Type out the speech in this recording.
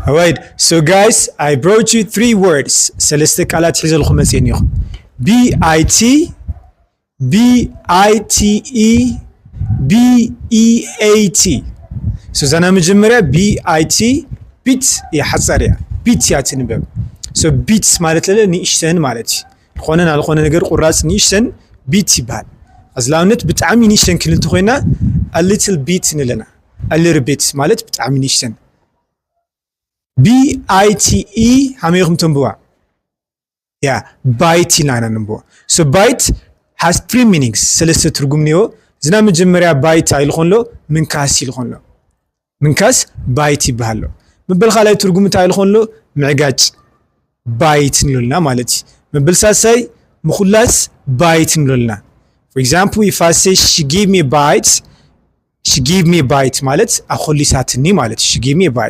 Alright, so guys, I brought you three words. ሰለስተ ቃላት ሒዘልኩም መፅእ እኒኹ። B I T, B I T E, B E A T. So እዛ ናይ መጀመርያ B I T፣ ቢት እያ፣ ሓፃር እያ። ቢት እያ ትንበብ። So ቢትስ ማለት ለለ ንእሽተን ማለት እዩ። ዝኾነ ናልኾነ ነገር ቁራፅ ንእሽተን ቢት ይበሃል። ሕዚ ንኣብነት ብጣዕሚ ንእሽተን ክልል እንተኮይና a little bit ንለና። A little bit ማለት ብጣዕሚ ንእሽተን። B I T E ሃመይኹም ተንብዋ? ያ፣ ባይት ኢልና ኢና ነንብቦ። So bite has three meanings፣ ሰለስተ ትርጉም እኒኦ። እዚ ናይ መጀመርያ ባይት ኢሉ ከሎ ምንካስ ኢሉ ከሎ፣ ምንካስ ባይት ይበሃል ኣሎ። መበል ካልኣይ ትርጉም እንታይ ኢሉ ከሎ ምዕጋጭ፣ ባይት ንብለና ማለት እዩ። መበል ሳልሳይ ምኹላስ ባይት ንብለና። For example, if I say she gave me a bite, she gave me a bite ማለት ኣኾሊሳትኒ ማለት እዩ። She gave me a bite።